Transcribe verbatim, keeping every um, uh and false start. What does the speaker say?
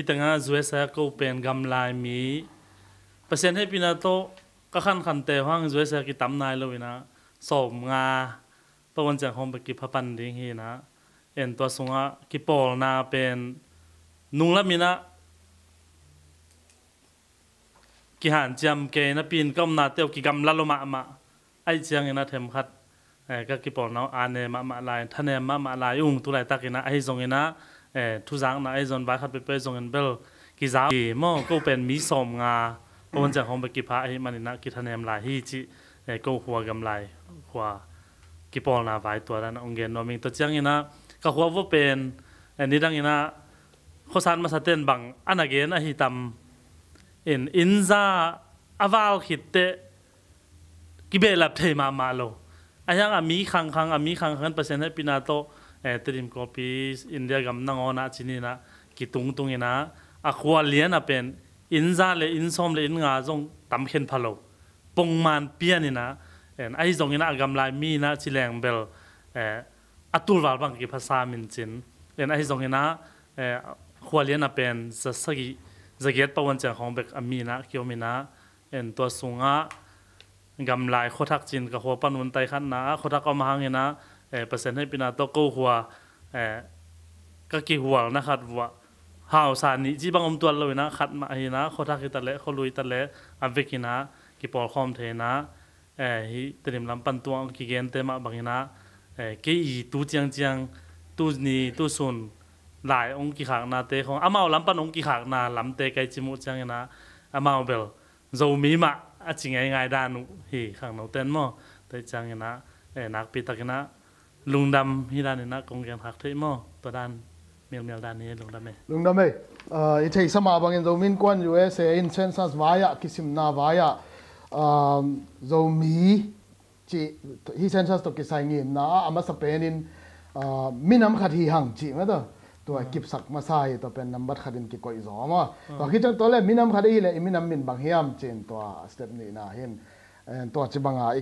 Tengah U S A ko pen gamlai mi Pasian hehpihna tawh ka khankhan te hang U S A kitam nai lo inah sawm nga pawan ciang hong bek kipha pan ding hi inah, en tua sungah kipawlna pen nunglam inah kihanciam kei napi in ka omna teuh kigamla lo mahmah. Aih ciang inah themkhat, eh, ka kipawlna uh ane mahmah lai, thanem mahmah lai ung tu laitak inah, ahi zong inah, eh, thuzakna ahi zong vai khat peuhpeuh zong in bel kizau hi maw, ko pen mi sawm nga pawan ciang hong bek kipha ahi man inah kithanem lai hi cih, eh, ko khua gamlai khua kipawlna vai tua dan a hong gen nuam ing. Tua ciang inah ka khua vua pen, eh, nidang inah khuasat masa ten bang a na gen ahi tam in, inn za a val khit teh kibehlap thei mahmah lo. A hiang a mi khangkhang, a mi khangkhang in Pasian hehpihna tawh, eh, Tedim kawlpi India gam nangawn ah ci ni inah kitungtung inah, a khua lian a pen inn za le inn sawm le inn nga zong tam khen pha lo. Pongman pian inah, en, ahi zong inah a gamlai mi inah ci leng bel, eh, a tulval bang kipha sam in cin. En, ahi zong inah, eh, khua lian a pen za sagih, za giat pawan ciang hong bek a mi inah kiom inah, en, tua sungah gamlai khuathak cin ka khua pan un tai khatna ah khuathak om hang inah, eh, Pasian hehpihna tawh ko khua, eh, ka kihualna khat vuah hausa nih cih bang om tuan lo inah khat mah hi inah, khuathak hi ta leh khualui ta leh a vek inah kipawlkhawm thei inah, eh, hi Tedim lam pan tua kigente mah bang inah, eh, kei i tu ciangciang, tu ni tu sun lai hong kikhaknate khong, amau lam pan hong kikhakna lamte kai cim uh ciang inah amau bel Zomi mah a ci ngeingai dan uh hi khangno ten maw. Tua ciang inah, eh, nakpi tak inah lungdam hi dan inah kong gen khak thei maw. Tua dan mialmial dan hi, lungdam e. Lungdam e. Ah, i theihsa mah bangin Zomi Innkuan U S A in census vai ah, kisimna vai ah, um, Zomi cih, hih census tawh kisai ngimna ah a masa penin, ah, minam khat hi hang cih mah tawh tua kipsak masa hi, tua pen nambat khatin kikoih zaw maw. Tua khit ciang tua le minam khat i hi le i minam min bang hiam cih in tua step nihna hin, eh, tua ci banga i